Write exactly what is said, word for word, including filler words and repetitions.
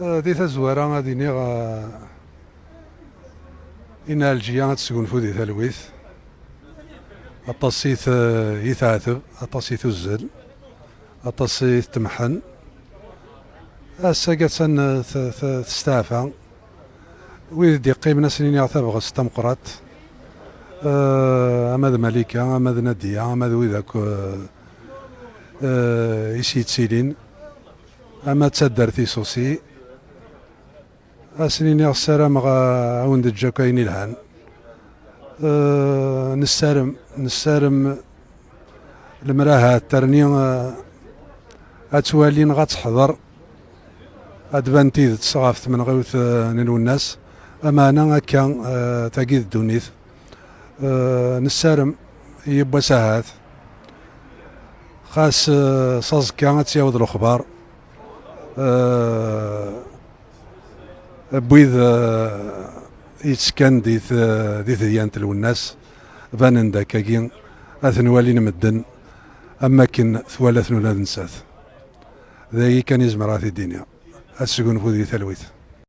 Eh, di tazwara ad iniɣ, eh, i Nna Ɛelǧiya ad tesgunfu di talwit. Aṭas i t-, i teɛteb, aṭas i tuzzel, aṭas i tettemḥen. Ass-agi attan, eh, t-, t-, testeɛfa. Wid d-iqqimen ad sen-iniɣ tabɣest tameqqrant. Eh, ama d Malika, ama d Nadiya, ama d wid akk, eh, eh, i s-yettilin, ama d taddart-is aussi. Ad sen-iniɣ ssarameɣ, eh, ad wen-d-ǧǧ akk ayen ilhan. Eh, nessarem, nessarem lemraha ad terni, eh, ad twali neɣ ad teḥḍer, ad d-tban tidet ɣef tmenɣiwt, eh, n Lwennas. Ameɛna akka, eh, tagi d ddunit. Eh, nessarem yiwwas ahat, xas, eh, s aẓekka ad tt-yaweḍ lexbar, eh, n wid, eh, yettekkan di t-, di tedyant n Lwennas, banen-d akkagi, ad ten-walin medden am wakken twala-ten ula d nettat. D ayi kan i zemreɣ ad t-id-iniɣ. Ad sgunfu di talwit.